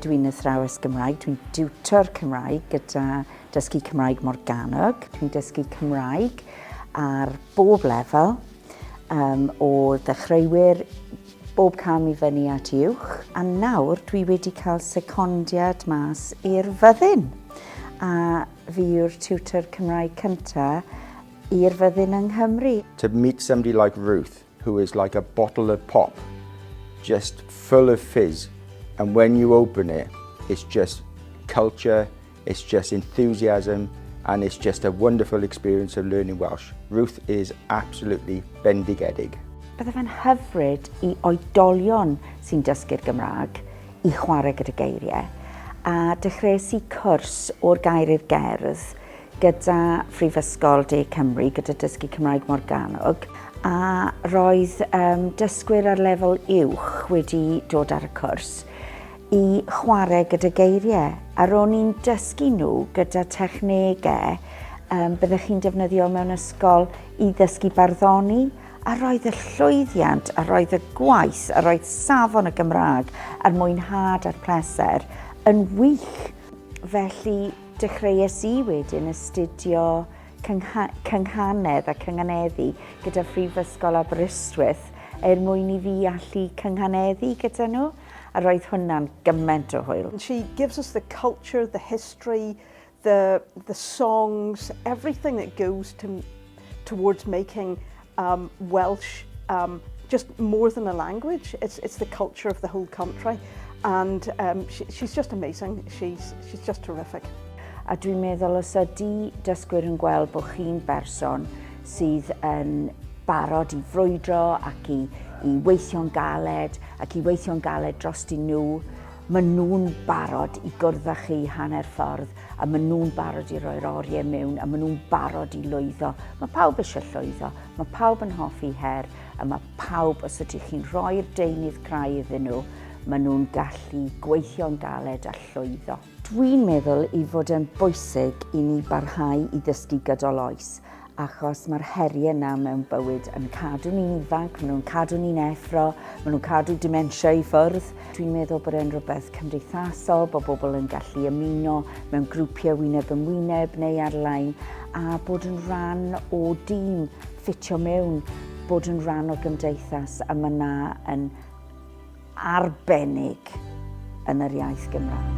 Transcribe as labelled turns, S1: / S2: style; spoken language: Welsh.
S1: Dwi'n athrawes Gymraeg, dwi'n diwtor Cymraeg gyda Dysgu Cymraeg Morgannwg. Dwi'n dysgu Cymraeg ar bob lefel, um, o ddechreuwyr bob cam i fyny at uwch. A nawr dwi wedi cael secondiad mas i'r fyddin. A fi yw'r tutor Cymraeg cyntaf i'r fyddin yng Nghymru.
S2: To meet somebody like Ruth, who is like a bottle of pop, just full of fizz, and when you open it, it's just culture, it's just enthusiasm, and it's just a wonderful experience of learning Welsh. Ruth is absolutely bendigedig.
S1: Bydde fe'n hyfryd i oedolion sy'n dysgu'r Gymraeg i chwarae gyda geiriau. A dechreuais i cwrs o'r gair i'r gerdd gyda Phrifysgol De Cymru, gyda Dysgu Cymraeg Morgannwg, a roedd um, dysgwyr ar lefel uwch wedi dod ar y cwrs i chwarae gyda geiriau. A ro'n i'n dysgu nhw gyda technegau um, byddech chi'n defnyddio mewn ysgol i ddysgu barddoni, a roedd y llwyddiant, a roedd y gwaith, a roedd safon y Gymraeg, a'r mwynhad a'r pleser yn wych. Felly, Dechreuais i wedyn astudio cynghanedd a cynganeddu gyda Phrifysgol Aberystwyth er mwyn i fi allu cynghaneddu gyda nhw, a roedd hwnna'n gymaint o hwyl.
S3: She gives us the culture, the history, the, the songs, everything that goes to, towards making um, Welsh um, just more than a language. It's, it's the culture of the whole country. And um, she, she's just amazing. She's, she's just terrific.
S1: A dwi'n meddwl os ydy dysgwyr yn gweld bod chi'n berson sydd yn barod i frwydro ac i, i weithio'n galed ac i weithio'n galed dros nhw, maen nhw'n barod i gwrdd â chi hanner ffordd a maen nhw'n barod i roi'r oriau mewn a maen nhw'n barod i lwyddo. Mae pawb eisiau llwyddo, mae pawb yn hoffi her a mae pawb, os ydych chi'n rhoi'r deunydd crai iddyn nhw, maen nhw'n gallu gweithio'n galed a llwyddo. Dwi'n meddwl i fod yn bwysig i ni barhau i ddysgu gydol oes achos mae'r heriau yna mewn bywyd yn cadw ni'n ifanc, maen nhw'n cadw ni'n effro, maen nhw'n cadw dementia i ffwrdd. Dwi'n meddwl bod e'n rhywbeth cymdeithasol, bod bobl yn gallu ymuno mewn grwpiau wyneb yn wyneb neu ar-lein a bod yn rhan o dîm, ffitio mewn, bod yn rhan o gymdeithas a mae yna yn arbennig yn yr iaith Gymraeg.